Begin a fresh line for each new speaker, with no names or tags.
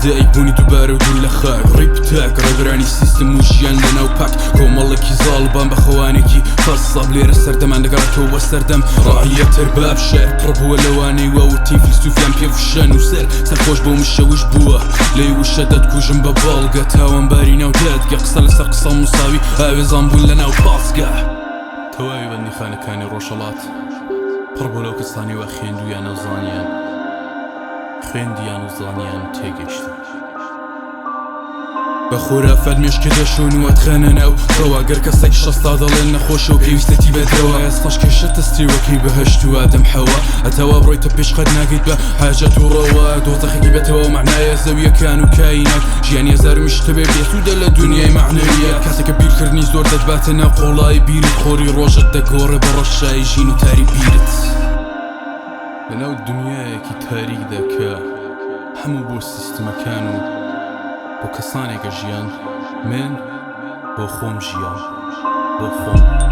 لەدایک بوونی دووبارە و دوور لە خاک ڕیپتاک ڕێبەرانی سیستم و ژیان لەناو پاک کۆمەڵێکی زاڵ بان بە خەوانێکی قەساب لێرە سەردەمان دەگەڕێتەوە بۆ سەردەم ڕەعیەت ئەرباب شعر پڕ بووە لەوانەی وا وتی فیلسوفیان پێ فشە نووسەر سەرخۆش بۆ مشەوش بووە لێی وشە دەتکوژم بە بەڵگە تاوانباری ناو دادگە قسە لەسەر قسە مساوی ئاوێزان بوون لەناو پاسگە. تەواوی بەندیخانەکانی ڕۆژهەڵات پڕ بوو لەو کەسانەی وا خوێندوویانە و زانیان خوێندیان و زانیان و تێگەیشتن. بە خورافات مێشکت دەشۆن و ئەتخەنە ناو خەوە گەر کەسێک شەستا دەڵێن نەخۆشە و پێویستەتی بە دەوا ئێستاش کێشە تەستیوەکەی بەهەشت و ئادەم حەوا هەتاوا بڕۆیتە پێش قەت ناگەیت بە حاجەت و ڕەوا دۆزەخێکی بێ تەواو مەعنایە زەویەکان و کاینات ژیانی هەزارمیش تەبێ بێسوودە لە دونیای مەعنەویات کاتێک کە بیرکردنی زۆر دەتباتە ناو قوڵایی بیرت خۆری ڕۆژت دەگۆڕێ بە ڕەشایی ژین و تاری بیرت لەناو دونیایەکی تاریکدا کە هەموو بۆ سیستمەکان و بۆ کەسانێکە ژیان من بۆ خۆم ژیام بۆ خۆم.